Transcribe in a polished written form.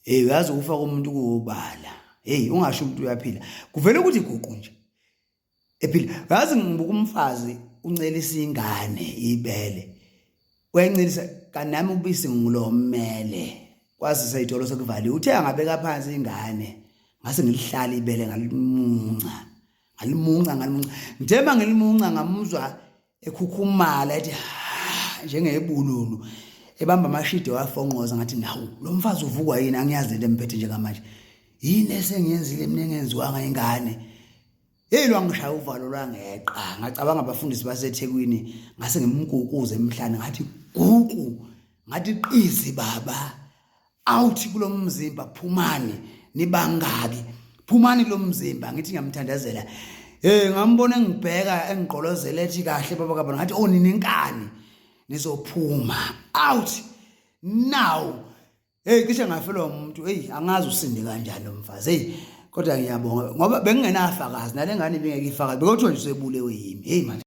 Hey, uyazi ukufa komuntu kuwubala. Hey, ungasho umuntu uyaphila. Kuvele ukuthi guqu nje. Ephila. Uyazi ngibuka umfazi uncelisa ingane ibele. Uyancelisa kanami ubisi ngilomele. Kwazi seyitolo sekuvaliwe. Uthe angabeka phansi ingane. Ngase ngilihlala ibele ngalimunca. Ngalimunca ngalimunca. Ngithe mangilimunca ngamuzwa ekhukhumala ethi njengebululu ebamba amashidi wafonqoza. Ngathi, nawu lo mfazi uvukwa yini? Angiyazi lento emphethe njengamanje, yini esengiyenzile mina engenziwanga ingane? Hey, lwangishaya uvalo lwangeqa. Ngacabanga abafundisi baseThekwini. Ngase ngimkukuze emhlane, ngathi guku, ngathi qizi baba, out kulomzimba, phumani nibangaki, phumani kulomzimba. Ngithi ngiyamthandazela. Hey, ngambona engibheka engigqolozela, ethi kahle baba kabona. Ngathi, oh, ninenkani, nizophuma out now. Hey, cishe ngafelwa umuntu. Hey, angazi usinde kanjani lo mfazi. Hey, kodwa ngiyabonga ngoba bengingenafakazi, nale ngane ibingeke ifakazi, bekuthiwa nje usebulewe yimi. Hey manje.